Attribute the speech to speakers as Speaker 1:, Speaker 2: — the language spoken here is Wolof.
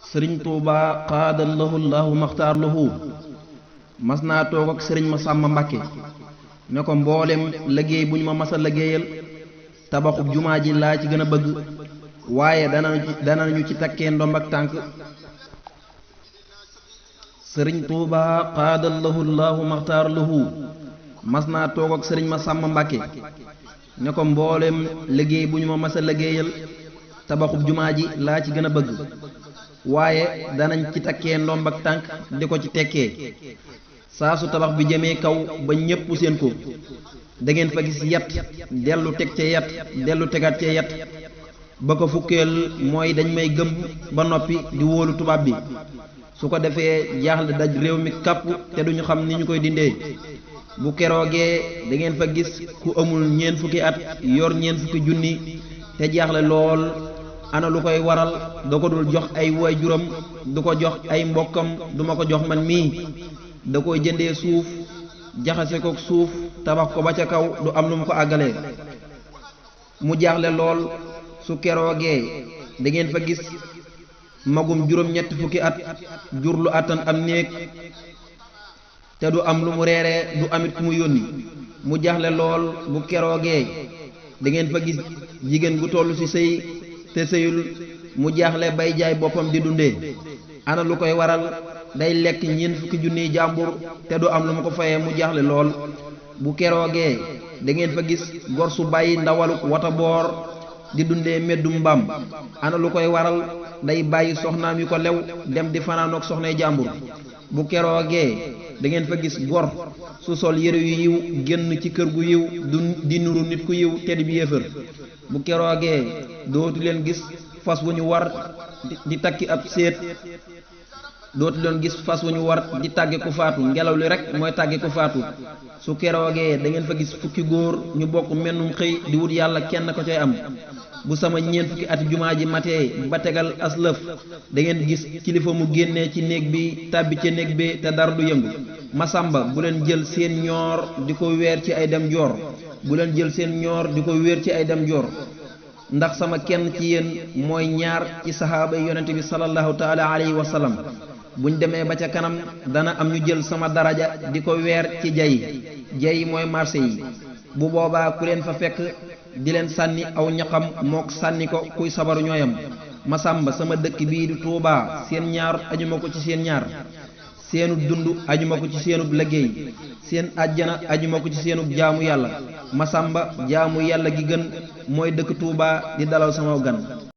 Speaker 1: sëriñ Tuuba xaadallahu llahu maxtaar lahu mas naa toog ak sëriñ Masàmba Mbàkke ne ko mboolem liggéey bu ñu ma mas a liggéeyal tabaxub jumaa ji laa ci gën a bëgg waaye danañu ci takkee ndomb ak tànk. sëriñ Tuuba xaadallahu llahu maxtaar lahu mas naa toog ak sëriñ Masàmba Mbàkke ne ko mboolem liggéey bu ñu ma mas a liggéeyal tabaxub jumaa ji laa ci gën a bëgg waaye danañ ci takkee ndomb ak tànk di ko ci tekkee saa su tabax bi jëmee kaw ba ñépp seen ko da ngeen fa gis yat dellu teg ca yat dellu tegaat ca yat ba ko fukkeel mooy dañ may gëm ba noppi di wóolu tubaab bi su ko defee jaaxle daj réew mi kàpp te duñu xam ni ñu koy dindee bu keroogee da ngeen fa gis ku amul ñeent fukki at yor ñeent fukki junni te jaaxle lool ana lu koy waral da ko dul jox ay waajuram du ko jox ay mbokkam duma ko jox man mii da koy jëndee suuf jaxase ko suuf tabax ko ba ca kaw du am lu mu ko àggalee mu jaaxle lool su keroogee da ngeen fa gis magum juróom-ñetti fukki at jur lu àttan am néeg te du am lu mu reeree du amit ku mu yónni mu jaaxle lool bu keroogee da ngeen fa gis jigéen gu toll ci sëy te sëyul mu jaaxle bay jaay boppam di dundee ana lu koy waral day lekk ñeent fukki junniy jàmbur te du am lu mu ko fayee mu jaaxle lool bu keroogee da ngeen fa gis gor su bàyyi ndawaluk wata boor di dundee meddum mbaam ana lu koy waral day bàyyi soxnaam yu ko lew dem di fanaanook soxnay jàmbur bu keroogee da ngeen fa gis gor su sol yére yu yiw génn ci kër gu yiw di nuru nit ku yiw te di bi yéefër bu keroogee dootu leen gis fas wu ñu war di takki ab séet dootu leen gis fas wu ñu war di tàgge ku faatu ngelaw li rek mooy tàgge ku faatu su keroogee da ngeen fa gis fukki góor ñu bokk mennum xëy di wut yàlla kenn ko coy am bu sama ñeent fukki at jumaa ji matee ba tegal aslëf da ngeen gis kilifa mu génnee ci néeg bi tàbbi ca néeg bi te dara du yëngu Masamba bu leen jël seen ñoor di ko weer ci ay dem joor bu leen jël seen ñoor di ko wéer ci ay dem joor ndax sama kenn ci yéen mooy ñaar ci saxaaba yi yonente bi sallallahu taala alayhi wa sallam buñ demee ba ca kanam dana am ñu jël sama daraja di ko weer ci jay mooy marché yi bu boobaa ku leen fa fekk di leen sànni aw ñaqam mook sànni ko kuy sabaru ñooyam Masamba sama dëkk bii di Tuubaa seen ñaar ajuma ko ci seen ñaar seenu dund ajuma ko ci seenub liggéey seen àjjana ajuma ko ci seenub jaamu yàlla Masamba jaamu yàlla gi gën mooy dëkk Tuubaa di dalal sama gan